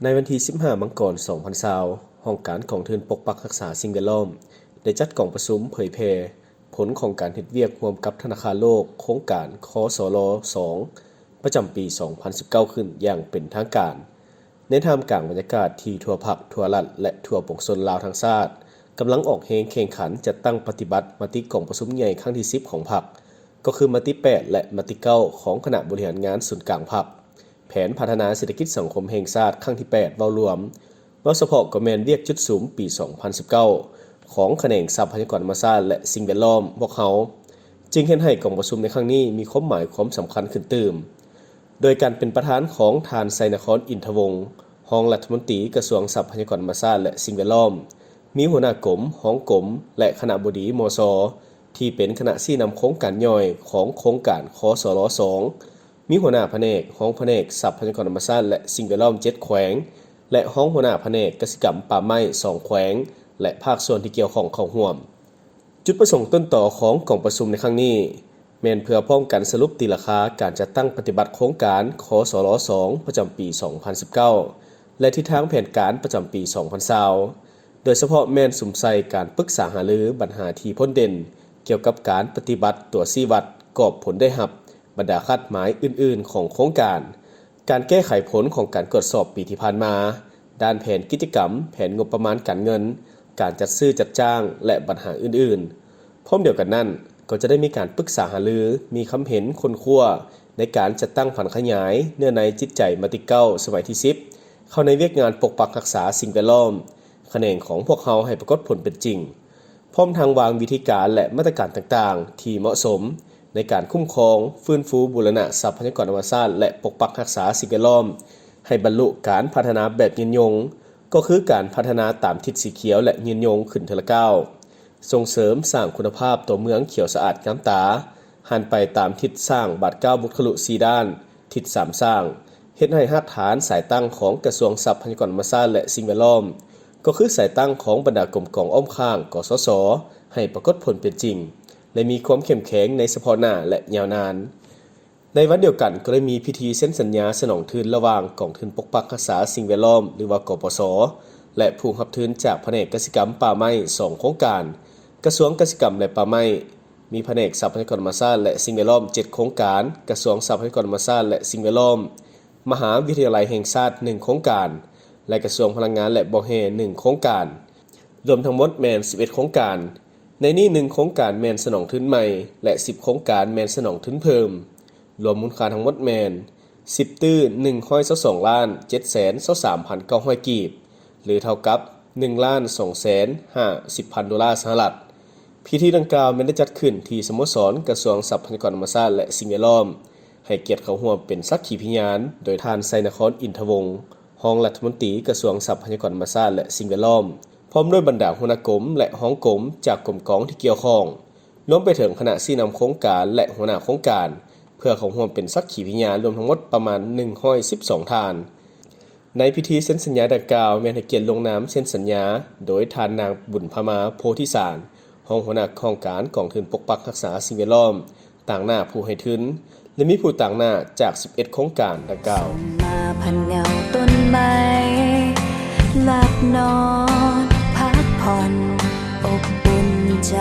ໃນວັນທີສິບຫ້າ ມັງກອນ ສອງພັນຊາວ, ຫ້ອງການກອງທຶນປົກປັກຮັກສາສິ່ງແວດລ້ອມ ໄດ້ຈັດກອງປະຊຸມເຜີຍແຜ່ຜົນຂອງການເຮັດວຽກຮ່ວມກັບທະນາຄານໂລກ ໂຄງການ ຄສລ ສອງ ປະຈຳປີ ສອງພັນສິບເກົ້າ ຂຶ້ນຢ່າງເປັນທາງການ. ໃນທ່າມກາງບັນຍາກາດທີ່ທົ່ວພັກ, ທົ່ວລັດ ແລະ ທົ່ວປວງຊົນລາວທັງຊາດ ກຳລັງອອກແຮງແຂ່ງຂັນຈັດຕັ້ງປະຕິບັດມະຕິກອງປະຊຸມໃຫຍ່ຄັ້ງທີສິບຂອງພັກ, ກໍຄືມະຕິແປດ ແລະ ມະຕິເກົ້າຂອງຄະນະບໍລິຫານງານສູນກາງພັກ, ແຜນພັດທະນາເສດຖະກິດສັງຄົມແຫ່ງຊາດຄັ້ງທີແປດ ເວົ້າລວມ, ເວົ້າສະເພາະກໍແມ່ນວຽກຈຸດສຸມປີ ສອງພັນສິບເກົ້າ ຂອງຂະແໜງຊັບພະຍາກອນທຳມະຊາດ ແລະ ສິ່ງແວດລ້ອມພວກເຮົາ, ຈຶ່ງເຮັດໃຫ້ກອງປະຊຸມໃນຄັ້ງນີ້ມີຄວາມໝາຍຄວາມສຳຄັນຂຶ້ນຕື່ມ. ໂດຍການເປັນປະທານຂອງທ່ານ ໄຊນະຄອນ ອິນທະວົງ ຮອງລັດຖະມົນຕີກະຊວງຊັບພະຍາກອນທຳມະຊາດ ແລະ ສິ່ງແວດລ້ອມ, ມີຫົວໜ້າກົມ, ຮອງກົມ ແລະ ຄະນະບໍດີ ມຊ ທີ່ເປັນຄະນະຊີ້ນຳໂຄງການຍ່ອຍຂອງໂຄງການ ຄສລ ສອງ, ມີຫົວໜ້າພະແນກ, ຮອງພະແນກຊັບພະຍາກອນທຳມະຊາດ ແລະ ສິ່ງແວດລ້ອມ ເຈັດແຂວງ ແລະ ຮອງຫົວໜ້າພະແນກກະສິກຳປ່າໄມ້ ສອງແຂວງ ແລະ ພາກສ່ວນທີ່ກ່ຽວຂ້ອງເຂົ້າຮ່ວມ. ຈຸດປະສົງຕົ້ນຕໍຂອງກອງປະຊຸມໃນຄັ້ງນີ້ ແມ່ນເພື່ອພ້ອມກັນສະຫຼຸບຕີລາຄາການຈັດຕັ້ງປະຕິບັດໂຄງການ ຄສລ ສອງ ປະຈຳປີ ສອງພັນສິບເກົ້າ ແລະ ທິດທາງແຜນການປະຈຳປີ ສອງພັນຊາວ ໂດຍສະເພາະແມ່ນສຸມໃສ່ການປຶກສາຫາລືບັນຫາທີ່ພົ້ນເດັ່ນກ່ຽວກັບການປະຕິບັດຕົວຊີ້ວັດກອບຜົນໄດ້ຮັບ, ບັນດາຄາດໝາຍອື່ນໆຂອງໂຄງການ, ການແກ້ໄຂຜົນຂອງການກວດສອບປີທີ່ຜ່ານມາ, ດ້ານແຜນກິດຈະກຳ, ແຜນງົບປະມານການເງິນ, ການຈັດຊື້ຈັດຈ້າງ ແລະ ບັນຫາອື່ນໆ. ພ້ອມດຽວກັນນັ້ນ, ກໍຈະໄດ້ມີການປຶກສາຫາລື, ມີຄຳເຫັນຄົ້ນຄວ້າໃນການຈັດຕັ້ງຜັນຂະຫຍາຍເນື້ອໃນຈິດໃຈມະຕິເກົ້າສະໄໝທີສິບ ເຂົ້າໃນວຽກງານປົກປັກຮັກສາສິ່ງແວດລ້ອມ, ຂະແໜງຂອງພວກເຮົາໃຫ້ປາກົດຜົນເປັນຈິງ, ພ້ອມທັງວາງວິທີການ ແລະ ມາດຕະການຕ່າງໆທີ່ເໝາະສົມໃນການຄຸ້ມຄອງ, ຟື້ນຟູ, ບູລະນະຊັບພະຍາກອນທຳມະຊາດ ແລະ ປົກປັກຮັກສາສິ່ງແວດລ້ອມ ໃຫ້ບັນລຸການພັດທະນາແບບຍືນຍົງ, ກໍຄືການພັດທະນາຕາມທິດສີຂຽວ ແລະ ຍືນຍົງຂຶ້ນເທື່ອລະກ້າວ, ສົ່ງເສີມສ້າງຄຸນນະພາບຕົວເມືອງຂຽວສະອາດງາມຕາ, ຫັນໄປຕາມທິດສ້າງບາດກ້າວບຸດຂະລຸສີ່ດ້ານ, ທິດສາມສ້າງ, ເຮັດໃຫ້ຮາກຖານສາຍຕັ້ງຂອງກະຊວງຊັບພະຍາກອນທຳມະຊາດ ແລະ ສິ່ງແວດລ້ອມ, ກໍຄືສາຍຕັ້ງຂອງບັນດາກົມກອງອ້ອມຂ້າງ ກສສ ໃຫ້ປາກົດຜົນເປັນຈິງ ແລະ ມີຄວາມເຂັ້ມແຂງໃນສະເພາະໜ້າ ແລະ ຍາວນານ. ໃນວັນດຽວກັນກໍໄດ້ມີພິທີເຊັນສັນຍາສະໜອງທຶນລະຫວ່າງກອງທຶນປົກປັກຮັກສາສິ່ງແວດລ້ອມ ຫຼືວ່າ ກປສ ແລະ ຜູ້ຮັບທຶນຈາກພະແນກກະສິກຳປ່າໄມ້ ສອງໂຄງການ, ກະຊວງກະສິກຳ ແລະ ປ່າໄມ້, ມີພະແນກຊັບພະຍາກອນທຳມະຊາດ ແລະ ສິ່ງແວດລ້ອມ ເຈັດໂຄງການ, ກະຊວງຊັບພະຍາກອນທຳມະຊາດ ແລະ ສິ່ງແວດລ້ອມ, ມະຫາວິທະຍາໄລແຫ່ງຊາດ ໜຶ່ງໂຄງການ ແລະ ກະຊວງພະລັງງານ ແລະ ບໍ່ແຮ່ ໜຶ່ງໂຄງການ, ລວມທັງໝົດແມ່ນ ສິບເອັດໂຄງການ. ໃນນີ້ ໜຶ່ງໂຄງການແມ່ນສະໜອງທຶນໃໝ່ ແລະ ສິບໂຄງການແມ່ນສະໜອງທຶນເພີ່ມ. ລວມມູນຄ່າທັງໝົດແມ່ນ ສິບຕື້ ໜຶ່ງຮ້ອຍຊາວສອງລ້ານ ເຈັດແສນຊາວສາມພັນເກົ້າຮ້ອຍກີບ ຫຼື ເທົ່າກັບ ໜຶ່ງລ້ານສອງແສນຫ້າສິບພັນໂດລາສະຫະລັດ. ພິທີດັ່ງກ່າວແມ່ນໄດ້ຈັດຂຶ້ນທີ່ສະໂມສອນກະຊວງຊັບພະຍາກອນທຳມະຊາດ ແລະ ສິ່ງແວດລ້ອມ ໃຫ້ກຽດເຂົ້າຮ່ວມເປັນສັກຂີພະຍານ ໂດຍທ່ານ ໄຊນະຄອນ ອິນທະວົງ ຮອງລັດຖະມົນຕີກະຊວງຊັບພະຍາກອນທຳມະຊາດ ແລະ ສິ່ງແວດລ້ອມ ພ້ອມດ້ວຍບັນດາຫົວໜ້າກົມ ແລະ ຮອງກົມຈາກກົມກອງທີ່ກ່ຽວຂ້ອງ, ລວມໄປເຖິງຄະນະຊີ້ນຳໂຄງການ ແລະ ຫົວໜ້າໂຄງການ ເພື່ອເຂົ້າຮ່ວມເປັນສັກຂີພະຍານ ລວມທັງໝົດປະມານ ໜຶ່ງຮ້ອຍສິບສອງທ່ານ. ໃນພິທີເຊັນສັນຍາດັ່ງກ່າວ ແມ່ນໃຫ້ກຽດລົງນາມເຊັນສັນຍາໂດຍທ່ານນາງ ບຸນພາມາ ໂພທິສານ ຮອງຫົວໜ້າຫ້ອງການກອງທຶນປົກປັກຮັກສາສິ່ງແວດລ້ອມ ຕາງໜ້າຜູ້ໃຫ້ທຶນ ແລະ ມີຜູ້ຕາງໜ້າຈາກ ສິບເອັດໂຄງການດັ່ງກ່າວ. ມາພັນເງົາຕົ້ນໄມ້ ຫຼັບນອນພັກຜ່ອນ ອົບອຸ່ນໃຈ.